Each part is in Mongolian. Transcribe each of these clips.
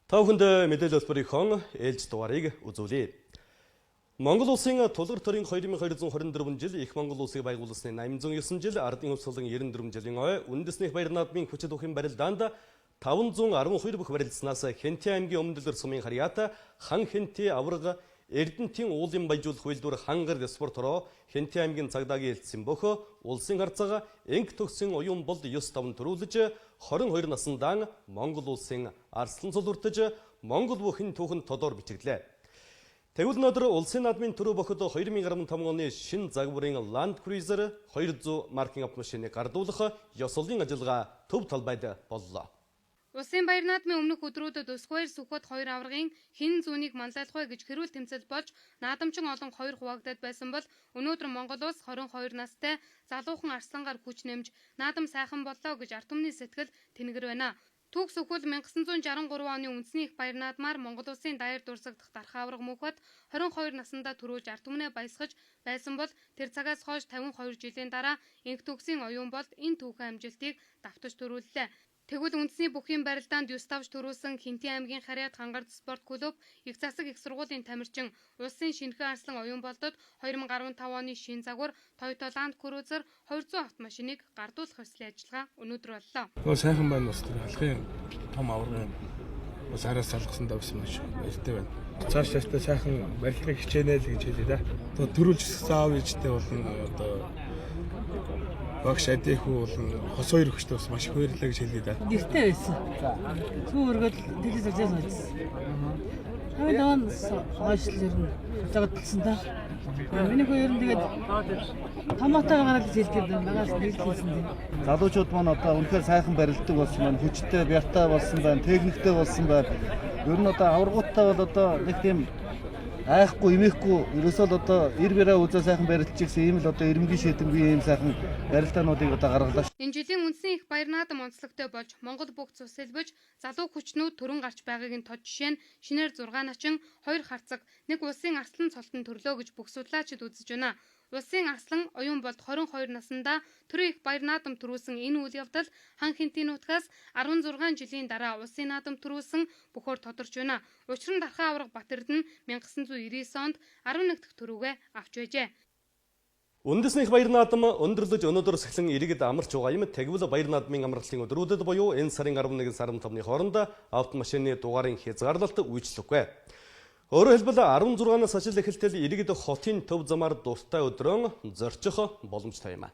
Та бүхэнд мэдээлэл хөтөлбөрийн ээлж дугаарыг үзүүлье. Монгол улсын тулгар төрийн 2224 жил их Монгол улсыг байгуулсны 809 жил ардын хувьсгалын 94 жилийн ой үндэсний их баяр наадмын хүчит үхийн барилдаанд 512 бүх барилдсанаас Хэнти аймгийн Өмнөдөлгөр сумын харьяат Хан Хэнти аварга Эрдэнтийн уулын баяжуулах үйлдвэр Хангар спорт хороо Хэнти аймгийн цагдаагийн элдсэн бөх улсын харцага энх төгсөн оюун болд 9-5 төрүүлж 22 насандаа Монгол улсын арслан цул хүртэж Монгол бүхэн түүхэнд тодор бичиглээ. Тэгвэл өнөөдөр улсын наадмын төрөө бохид 2015 оны шинэ загварын Land Cruiser 200 маркийн автомашиныг гардуулах ёслолын ажиллагаа төв талбайд боллоо. Улсын баяр наадмын өмнөх өдрүүдэд Өсгөөр Сүхбат хоёр аваргын хэн зүүнийг манлайлах вэ гэж хэрүүл тэмцэл болж наадамчин олон хоёр хуваагдаад байсан бол өнөөдөр Монгол улс 22 настай залуухан арслангаар хүч нэмж наадам сайхан боллоо гэж ард түмний сэтгэл тэнгэр байна. Түүх Сөхөл 1963 оны үндэсний их баяр наадмаар Монгол улсын даяар дурсагдах дархаа аварга мөнхөд 22 наснда төрүүлж ард түмнээ баясгаж байсан бол тэр цагаас хойш 52 жилийн дараа энх төгсийн оюун болд энэ түүхэн амжилтыг давтаж төрүүллээ. Тэгвэл үндэсний бүхийн барилдаанд 9 тавж төрүүлсэн Хинтийн аймгийн харьяат Хангард спорт клуб их засаг их сургуулийн тамирчин улсын шинэхэн арслан оюун болдод 2015 оны шинэ загвар Toyota Land Cruiser 200 автомашиныг гардуулах ёслолын ажиллагаа өнөөдөр боллоо. Нөгөө сайхан байна, бас тэр халахын том аваргын бас араас салгасан даа бас маш баяртай байна. Цааш цаашдаа сайхан барилгыг хичээнэ л гэж хэлье да. Одоо төрүүлж өссөн аав ээжтэй болон одоо багш Адихүү болон хос хоёр өгчтэй бас маш их баярлалаа гэж хэлье да. Гэртээ байсан. Сүү өргөл телевизээр үзсэн. Тавин таван хойшлол ер нь загдлсан та. Миний хүү ер нь тэгээд томатоо гараад хэлдэг юм. Багаас нийлүүлсэн тийм. Залуучууд маань одоо үнэхээр сайхан барилддаг болсон байна. Хүчтэй, бяртай болсон байна, техниктэй болсон байна. Ер нь одоо аваргуудтай бол одоо нэг тийм айхгүй, эмээхгүй, ерөөсөө л одоо ир бираа үзээ сайхан барилдчихсан ийм л одоо ирмэгийн шийдэмгүй ийм сайхан барилдаануудыг одоо гаргалаа. Энэ жилийн үндэсний их баяр наадам онцлогтой болж Монгол бүх цус элбэж залуу хүчнүүд төрөн гарч байгааг нь тод жишээ нь шинээр 6 начин 2 харцаг нэг улсын арслан цолтон төрлөө гэж бүх судлаачид үзэж байна. Улсын арслан оюун болд 22 наснда төрийн их баяр наадам төрүүлсэн энэ үйл явдал хан хэнтийн нутгаас 16 жилийн дараа улсын наадам төрүүлсэн бөхөр тодорч байна. Учир нь Дархан аварга Батэрдэн 1999 онд 11 дахь төрүүгээ авч байжээ. Үндэсний их баяр наадам өндөрлөж өнөөдөр сахилан иргэд амарч байгаа юм. Тэгвэл баяр наадмын амралтын өдрүүдэд буюу энэ сарын 11-ээс 15-ны хооронд автомашины дугаарын хязгаарлалт үйлчлэхгүй. Өөрөөр хэлбэл 16-наас ажил эхэлтэл иргэд хотын төв замаар дуртай өдрөн зорчих боломжтой юм.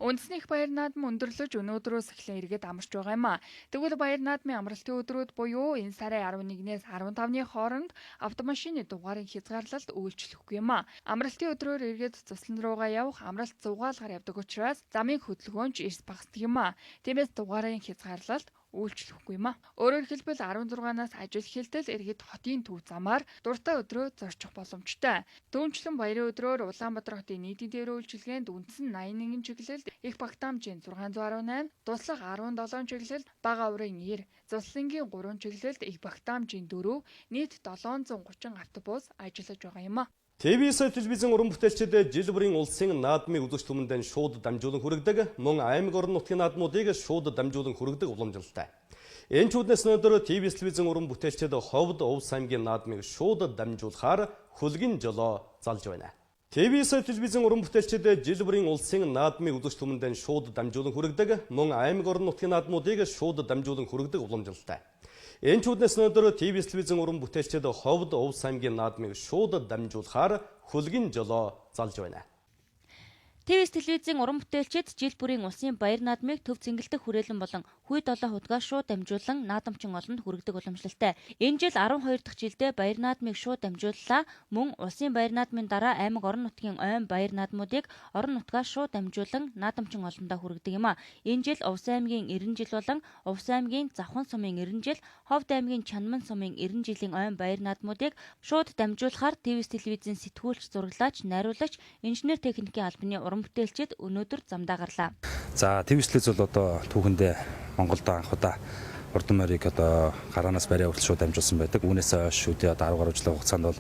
Үндэсний их баяр наадам өндөрлөж өнөөдрөөс эхлэн иргэд амарч байгаа юм а. Тэгвэл баяр наадмын амралтын өдрүүд буюу энэ сарын 11-ээс 15-ны хооронд автомашины дугаарын хязгаарлалт үйлчлэхгүй юм а. Амралтын өдрөөр иргэд цуслан руугаа явах амралт зугаалгаар явдаг учраас замын хөдөлгөөн ч эрс багасдаг юм а. Тиймээс дугаарын хязгаарлалт үйлчлэхгүй юм а. Өөрөөр хэлбэл 16-наас ажил эхэлтэл иргэд хотын төв замаар дуртай өдрөө зорчих боломжтой. Түүнчлэн баярын өдрөөр Улаанбаатар хотын нийтийн тээврийн үйлчилгээнд үндсэн 81 чиглэлд их багтаамжийн 618, туслах 17 чиглэлд бага аврын 90, зуслангийн 3 чиглэлд их багтаамжийн 4, нийт 730 автобус ажиллаж байгаа юм а. ТВС телевизийн уран бүтээлчид жил бүрийн улсын наадмын үзэгч түмэндээ шууд дамжуулан хүргэдэг, мөн аймаг орон нутгийн наадмуудыг шууд дамжуулан хүргэдэг уламжлалтай. Энэ ч үүднээс өнөөдөр ТВС телевизийн уран бүтээлчид Ховд Увс аймгийн наадмыг шууд дамжуулахаар хөлгийн жолоо залж байна. ТВС телевизийн уран бүтээлчид жил бүрийн улсын наадмын үзэгч түмэндээ шууд дамжуулан хүргэдэг, мөн аймаг орон нутгийн наадмуудыг шууд дамжуулан хүргэдэг уламжлалтай. Энэ ч үүднээс өнөөдөр ТВС телевизийн уран бүтээлчид Ховд Увс аймгийн наадмыг шууд дамжуулахаар хөлгийн жолоо залж байна. ТВС телевизийн уран бүтээлчид жил бүрийн улсын баяр наадмыг төв цэнгэлдэх хүрээлэн болон хүй долоо хутгаас шууд дамжуулан наадамчин олонд хүргэдэг уламжлалтай. Энэ жил 12 дахь жилдээ баяр наадмыг шууд дамжууллаа. Мөн улсын баяр наадмын дараа аймаг орон нутгийн ойн баяр наадмуудыг орон нутгаас шууд дамжуулан наадамчин олондоо хүргэдэг юм а. Энэ жил Увс аймгийн 90 жил болон Увс аймгийн Завхан сумын 90 жил, Ховд аймгийн Чанман сумын 90 жилийн ойн баяр наадмуудыг шууд дамжуулахаар ТВС телевизийн сэтгүүлч, зураглаач, найруулагч, инженер техникийн албаны уран бүтээлчид өнөөдөр замдаа гарлаа. За ТВС телевиз бол одоо түүхэндээ Монголд анх удаа урдан морийг одоо гараанаас бариа хүртэл шууд дамжуулсан байдаг. Үүнээс хойш үүдээ одоо 10 гаруй жилийн хугацаанд бол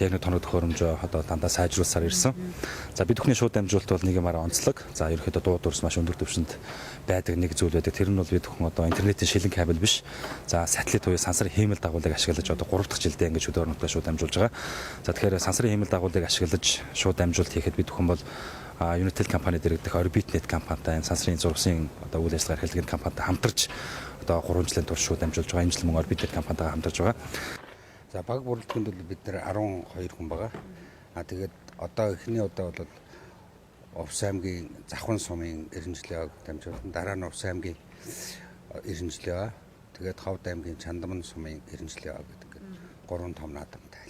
Техник тоног төхөөрөмжөө одоо дандаа сайжруулсаар ирсэн. За бид бүхний шууд дамжуулалт бол нэг юмараа онцлог. За ерөнхийдөө дуу дүрс маш өндөр түвшинд байдаг нэг зүйл байдаг. Тэр нь бол бид бүхэн одоо интернетийн шилэн кабель биш. За сателлит буюу сансар хиймэл дагуулыг ашиглаж одоо 3 дахь жилдээ ингэж хөдөө орон нутгаа шууд дамжуулж байгаа. За тэгэхээр сансрын хиймэл дагуулыг ашиглаж шууд дамжуулалт хийхэд бид бүхэн бол Unitel компани дэргэдэх OrbitNet компанитай энэ сансрын зурвасын одоо үйл ажиллагаа эрхэлдэг компанитай хамтарч одоо 3 жилийн турш шууд дамжуулж байгаа. Энэ жил мөн OrbitNet компанитайгаа хамтарч байгаа. За баг бүрэлдэхүүнд бол бид нар 12 хүн байгаа. А тэгээд одоо эхний удаа бол Увс аймгийн Завхан сумын 90 жилийн дамжуулан, дараа нь Увс аймгийн 90 жилийн, тэгээд Ховд аймгийн Чандаман сумын 90 жилийн гэдэг гурван том наадамтай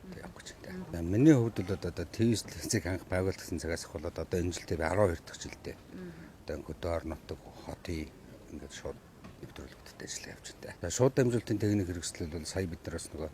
л явах гэж байна. Миний хувьд бол одоо ТВ телевизийг анх байгуулсан цагаас эхлээд одоо энэ жилдээ би 12 дахь жилдээ одоо хөдөө орон нутаг хотын ингээд шууд нэвтрүүлэгттэй ажиллаа явж байна. Шууд дамжуулалтын техник хэрэгслэл бол сая бид нар бас нөгөө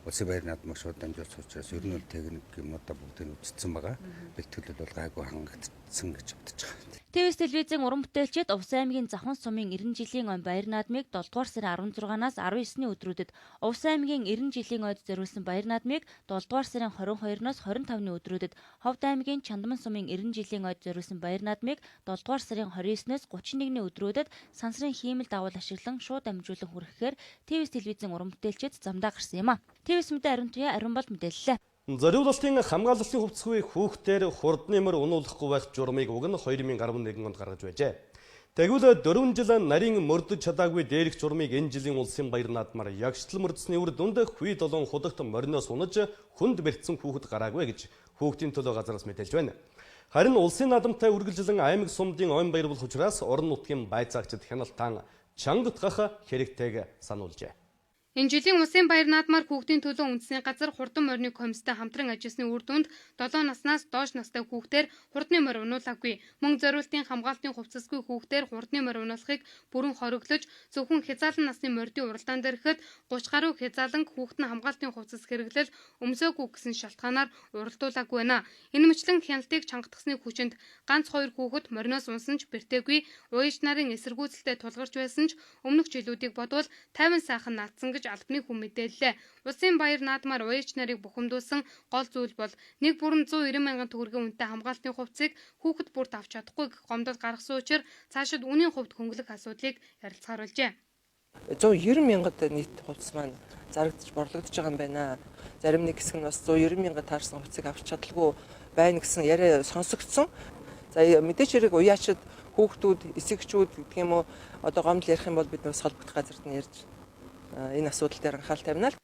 улсын баяр наадмыг шууд дамжуулсан учраас ер нь бол техник юмнуудаа бүгдийг үзсэн байгаа. Бэлтгэл бол гайгүй хангагдсан гэж бодож байгаа. ТВС телевизийн уран бүтээлчид Увс аймгийн Завхан сумын 90 жилийн ой баяр наадмыг 7 дугаар сарын 16-наас 19-ний өдрүүдэд, Увс аймгийн 90 жилийн ойд зориулсан баяр наадмыг 7 дугаар сарын 22-ноос 25-ны өдрүүдэд, Ховд аймгийн Чандман сумын 90 жилийн ойд зориулсан баяр наадмыг 7 дугаар сарын 29-ноос 31-ний өдрүүдэд сансрын хиймэл дагуул ашиглан шууд дамжуулан хүргэхээр ТВС телевизийн уран бүтээлчид замдаа гарсан юм а. ТВС мэдээ Ариун Туяа Ариун бол мэдээллээ. Зориулалтын хамгааллын хувцсгүй хүүхдээр хурдны мөр унуулахгүй байх журмыг уг нь 2011 онд гаргаж байжээ. Тэгвэл 4 жил нарийн мөрдөж чадаагүй дээрх журмыг энэ жилийн улсын баяр наадмаар ягштал мөрдсөний үр дүнд хүй долоон худагт мориноос унаж хүнд бэртсэн хүүхэд гараагүй гэж хүүхдийн төлөө газараас мэдээлж байна. Харин улсын наадамтай үргэлжилэн аймаг сумдын ойн баяр болох учраас орон нутгийн байцаагчид хяналтаан чангатгах хэрэгтэйг сануулжээ. Энэ жилийн улсын баяр наадмаар хүүхдийн төлөө үндэсний газар хурдан морины комисстай хамтран ажилласны үр дүнд 7 наснаас доош настай хүүхдээр хурдны морь унуулаагүй. Мөн зориултын хамгаалтын хувцасгүй хүүхдээр хурдны морь унуулахыг бүрэн хориглож, зөвхөн хязгаарлан насны морьдын уралдаан дээрхэд 30 гаруй хязгаарлан хүүхэд нь хамгаалтын хувцас хэрэглэл өмсөөгүй гэсэн шалтгаанаар уралдуулаагүй байна. Энэ мэтлэн хяналтыг чангатгасны хүчинд ганц хоёр хүүхэд мориноос унсан ч бэртээгүй, уяж нарын эсэргүүцэлтэй тулгарч байсан ч өмнөх жилүүдийг бодвол 50 сайхан наадсан гэж албаны хүн мэдээллээ. Улсын баяр наадмаар уяж нарыг бухимдуулсан гол зүйл бол нэг бүрэн 190 мянган төгрөгийн үнэтэй хамгаалтын хувцсыг хүүхэд бүрт авч чадахгүй гэх гомдол гаргасан учраас цаашид үнийн хувьд хөнгөлөх асуудлыг ярилцгаар болжээ. 190 мянгад нийт хувцас маань зарагдаж борлогдож байгаа юм байна. Зарим нэг хэсэг нь бас 190 мянгад таарсан хувцсыг авч чадалгүй байна гэсэн яриа сонсогдсон. За мэдээч хэрэг уяачид хүүхдүүд, эсэгчүүд гэдэг юм уу одоо гомдол ярих юм бол бид бас холбогдох газарт нь ярьж энэ асуудал дээр анхаарал тавина л.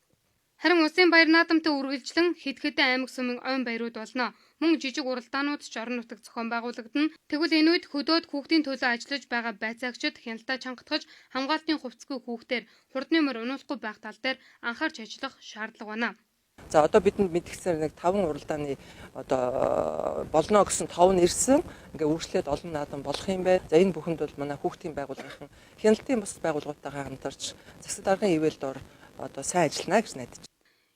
Харин улсын баяр наадамтай үргэлжлэн хэд хэдэн аймаг сумын ойн баярууд болно. Мөн жижиг уралдаанууд ч орон нутаг зохион байгуулагдана. Тэгвэл энэ үед хөдөөд хүүхдийн төлөө ажиллаж байгаа байцаагчид хяналтаа чангатгаж хамгаалтын хувцсгүй хүүхдээр хурдны морь унуулахгүй байх тал дээр анхаарч ажиллах шаардлага байна. За одоо бидэнд мэдгдсэн нэг 5 уралдааны одоо болно гэсэн тов нь ирсэн. Ингээ үргэлжлээд олон наадам болох юм байна. За энэ бүхэнд бол манай хүүхдийн байгууллагын хяналтын бус байгууллагуудтайгаа хамтарч засаг даргын ивэл дор одоо сайн ажиллана гэж найдаж.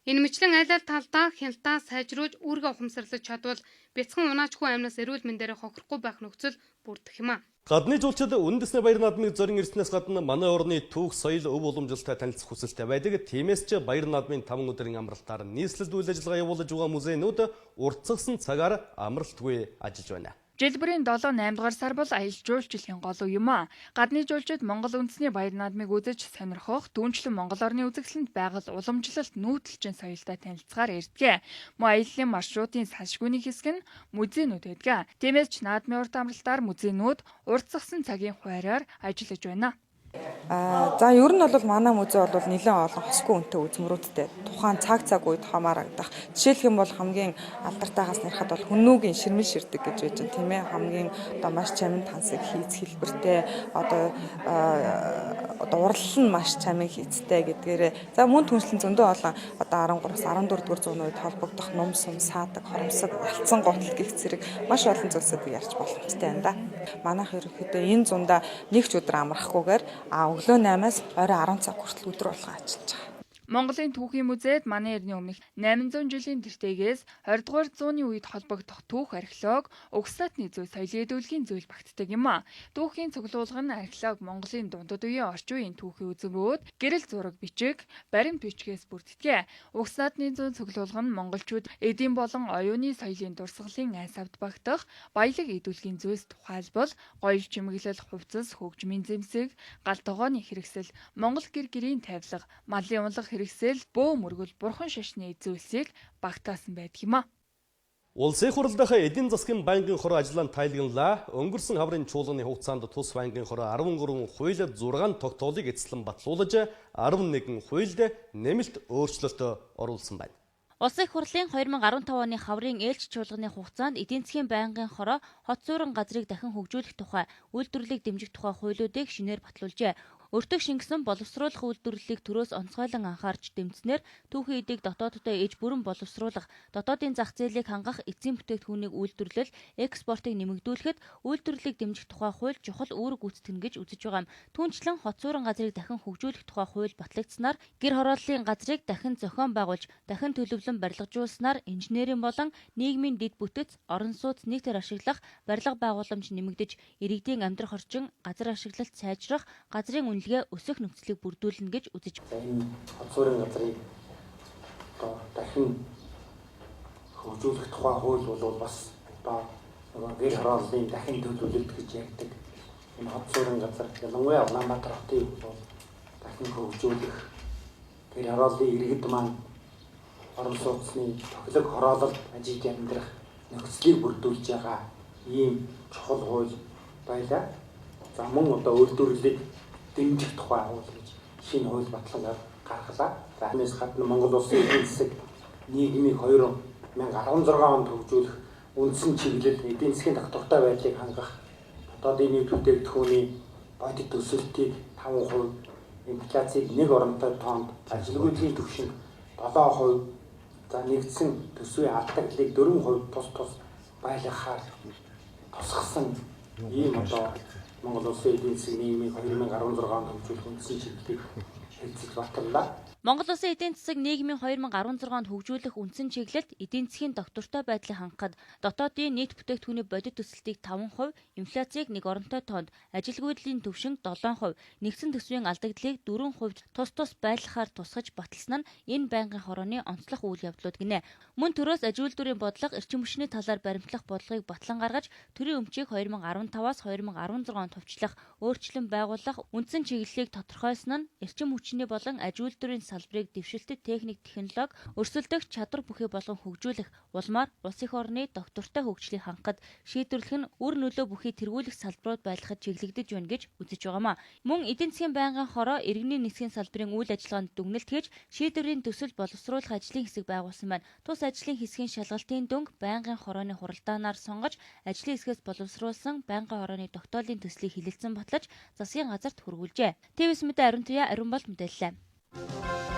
Энэ мэтлэн аль аль талдаа хяналтаа сайжруулж үүргээ ухамсарлаж чадвал бяцхан унаачгүй амнаас эрүүл мэндээрээ хохирохгүй байх нөхцөл бүрдэх юм а. Гадны жуулчид үндэсний баяр наадмыг зорин ирснээс гадна манай орны түүх, соёл, өв уламжилттай танилцах хүсэлтэй байдаг. Тиймээс ч баяр наадмын 5 өдрийн амралтаар нийслэлд үйл ажиллагаа явуулж байгаа музейнүүд уртцагсан цагаар амралтгүй ажиллаж байна. Жил бүрийн 7 8 дугаар сар бол аялал жуулчлалын гол үе юм а. Гадны жуулчид Монгол үндэсний баяр наадмыг үзэж сонирхох, түүнчлэн Монгол орны үзэсгэлэнт байгаль уламжлалт нүүдэлчин соёлтой танилцахаар ирдэг. Мөн аяллаа маршрутын салшгүйний хэсэг нь музейнүүд байдаг. Тиймээс ч наадмын урт амралтаар музейнүүд уртцагсан цагийн хуваараар ажиллаж байна. За ер нь бол манай музей бол нэлээд олон хосгүй үнэтэй үзмөрүүдтэй тухайн цаг цаг үед хамаарагдах. Жишээлх юм бол хамгийн алдартайгаас ярихад бол хүннүүгийн ширмэн ширдэг гэж байж байна, тийм ээ. Хамгийн одоо маш чамин тансаг хийц хэлбэртэй одоо одоо урлал нь маш чамин хийцтэй гэдгээрээ. За мөн түншлэн зөндөө олон одоо 13-аас 14 дугаар зууны үед холбогдох ном сум, саадаг, хоромсог, алдсан гутал гэх зэрэг маш олон зүйлсүүдийг ярьж боломжтой байна да. Манайх ерөнхийдөө энэ зундаа нэг ч өдөр амрахгүйгээр өглөө 8-аас орой 10 цаг хүртэл өдөр болгон ажиллаж байгаа. Монголын түүхийн музейд манай эртний өмнөх 800 жилийн тэртээгээс 20 дугаар зууны үед холбогдох түүх археолог угсаатны зүй соёлын эдүүлгийн зүйл багтдаг юм а. Түүхийн цуглуулга нь археолог Монголын дундад үеийн орчин үеийн түүхийн үзмрүүд, гэрэл зураг бичиг, баримт бичгээс бүрддэг. Угсаатны зүйн цуглуулга нь монголчууд эдийн болон оюуны соёлын дурсгалын айсавд багтах баялаг эдүүлгийн зүйлс тухайлбал гоёл чимэглэл, хувцас, хөгжмийн зэмсэг, гал тогооны хэрэгсэл, Монгол гэр гэрийн тавилга, малын унлах хэрэгсэл, бөө мөргөл, бурхан шашны зүйлсийг багтаасан байдаг юм а. Улсын их хурл дахь эдийн засгийн байнгын хороо ажиллаанд тайлганлаа. Өнгөрсөн хаврын чуулганы хугацаанд тус байнгын хороо 13 хууль 6 тогтоолыг эцэслэн батлуулж 11 хуульд нэмэлт өөрчлөлт оруулсан байна. Улсын их хурлын 2015 оны хаврын ээлж чуулганы хугацаанд эдийн засгийн байнгын хороо хот суурин газрыг дахин хөгжүүлэх тухай, үйлдвэрлэлийг дэмжих тухай хуулиудыг шинээр батлуулжээ. Өртөг шингэсэн боловсруулах үйлдвэрлэлийг төрөөс онцгойлон анхаарч дэмжсэнээр түүхийн эдийг дотооддоо ээж бүрэн боловсруулах, дотоодын зах зээлийг хангах эцсийн бүтээгдэхүүнийг үйлдвэрлэл, экспортыг нэмэгдүүлэхэд үйлдвэрлэлийг дэмжих тухай хууль чухал үүрэг гүйцэтгэнэ гэж үзэж байгаа юм. Түүнчлэн хот суурин газрыг дахин хөгжүүлэх тухай хууль батлагдсанаар гэр хорооллын газрыг дахин зохион байгуулж, дахин төлөвлөн барилгажуулснаар инженерийн болон нийгмийн дэд бүтэц, орон сууц нийтээр ашиглах, барилга байгууламж нэмэгдэж, иргэдийн амьдрах орчин, газар ашиглалт сайжрах, газрын үнэлгээ өсөх нөхцөлийг бүрдүүлнэ гэж үзэж байна. Энэ хот суурин газрыг одоо дахин хөгжүүлэх тухай хууль бол бас одоо нөгөө гэр хорооллын дахин төлөвлөлт гэж ярьдаг. Энэ хот суурин газар ялангуяа Улаанбаатар хотыг бол дахин хөгжүүлэх, гэр хорооллын иргэд маань орон сууцны тохилог хороололд ажиж амьдрах нөхцөлийг бүрдүүлж байгаа ийм чухал хууль байлаа. За мөн одоо үйлдвэрлэлийг дэмжих тухай хууль гэж шинэ хууль батлан гаргалаа. За үүнээс гадна Монгол улсын эдийн засаг нийгмийг 2016 онд хөгжүүлэх үндсэн чиглэл, эдийн засгийн тогтвортой байдлыг хангах, дотоодын нийт бүтээгдэхүүний бодит өсөлтийг 5%, инфляцийг 1 оронтой тоонд, ажилгүйдлийн түвшинг 7%, за нэгдсэн төсвийн алдагдлыг 4% тус тус байлгахаар тусгасан ийм одоо Монгол улсын эдийн засгийн нийгмийг 2016 онд хөгжүүлэх үндсэн чиглэлийг хэлцэж баталлаа. Монгол улсын эдийн засаг нийгмийн 2016 онд хөгжүүлэх үндсэн чиглэлд эдийн засгийн доктортой байдлыг хангахад дотоодын нийт бүтээгдэхүүний бодит өсөлтийг 5%, инфляцийг 1 оронтой тоонд, ажилгүйдлийн түвшинг 7%, нэгдсэн төсвийн алдагдлыг 4% тус тус байлгахаар тусгаж баталсан нь энэ байнгын хорооны онцлог үйл явдлууд гинэ. Мөн төрөөс аж үйлдвэрийн бодлого, эрчим хүчний талаар баримтлах бодлогыг батлан гаргаж төрийн өмчийг 2015-аас 2016 онд товчлох, өөрчлөн байгуулах үндсэн чиглэлийг тодорхойлсон нь эрчим хүчний болон аж үйлдвэрийн салбарыг дэвшилтэт техник технологи, өрсөлдөх чадвар бүхий болгон хөгжүүлэх улмаар улс их орны доктортой хөгжлийг хангахад шийдвэрлэх нь үр нөлөө бүхий тэргүүлэх салбарууд байлгахад чиглэгдэж байна гэж үзэж байгаамаа. Мөн эдийн засгийн байнгын хороо иргэний нисхийн салбарын үйл ажиллагаанд дүгнэлт хийж шийдвэрийн төсөл боловсруулах ажлын хэсэг байгуулсан байна. Тус ажлын хэсгийн шалгалтын дүнг байнгын хорооны хуралдаанаар сонгож ажлын хэсгээс боловсруулсан байнгын хорооны тогтоолын төслийг хилэлцэн батлаж засгийн газарт хүргүүлжээ. ТВС мэдээ Ариун Туяа, Ариун болт мэдээллээ.